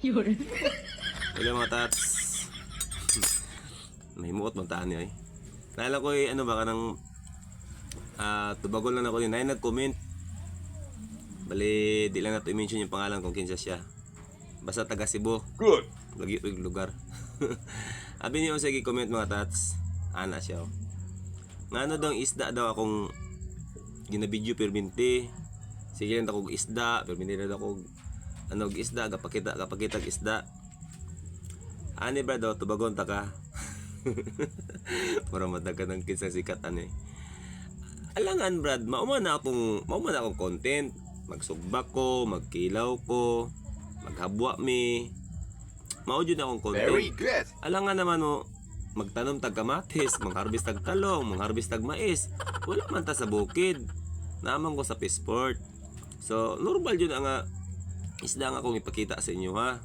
Hello, mga tats. May muot man taan niya eh. Naalala ko eh, ano ba kanang tubagol lang ako din. Nay nag-comment. Bali, di lang nato i-mention yung pangalan kung kinsa siya. Basta taga Cebu. Good. Lagi ito yung lugar. Abi niyo sa comment, mga tats. Ana siya, oh. Nga ano daw ang isda daw akong ginabidyo perminti. Sige lang ako isda, perminti na daw ako ano og isda, gapakita gapakita og isda. Ani ba daw tubagon ta ka? Para mataga ng kinsa sikat ani. Alangan, Brad, mauma na akong content. Magsugba ko, magkilaw ko, maghabwa mi. Mao jud akong content. Very good. Alangan naman mo, magtanom tag kamatis, mangharvest tag talong, mangharvest tag mais. Wala man ta sa bukid. Naman ko sa pisport. So, normal yun ang isda nga akong ipakita sa inyo, ha.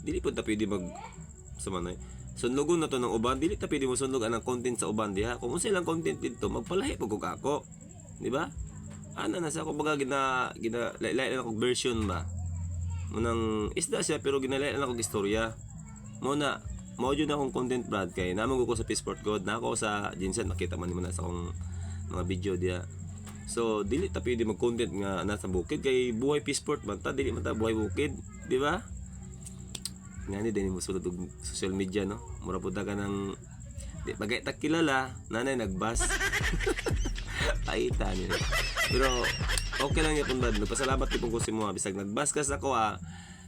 Dili po ta pwede mag sa manoy. Sunlogon na to ng uban, dili ta pwede mo sunlog ang content sa uban diha. Kung unsa ilang content dito, magpalahi pag kog ako. Di ba? Ana na sa ako baga gina gina lain na akong version ba. Munang isda siya pero ginalain na akong istorya. Muna, mao jud akong content, Brad, kay namo ko sa Passport God na ako sa Jinsen, makita man nimo na sa akong mga video diha. So dili ta pwede mag-content nga nasa bukid kay buhay passport man ta, dili man ta buhay bukid, di ba? Nga ni din mo sulod og social media, no. Mura pud ta ka ng di bagay ta kilala, nanay nagbas. Paita niya. Pero okay lang yapon, Brad. Nagpasalamat gyud ko sa imo bisag nagbas ka sa ako ah.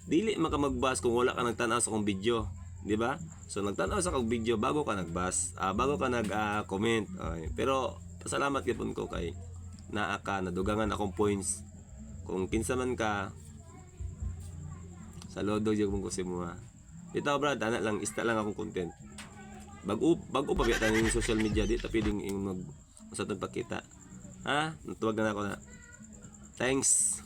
Dili man ka magbas kung wala ka nagtan-aw sa akong video, di ba? So nagtan-aw sa akong video bago ka nagbas, bago ka nag-comment. Okay. Pero pasalamat gyud ko kay naa ka nadugangan akong points. Kung kinsa man ka, saludo jud ko sa imo. Bitaw, Brad, ana lang isda lang akong content. Bago bago pa biya yung social media, di ta pwedeng mag sa itong pakita. Ha? Natuwag na ako na. Thanks.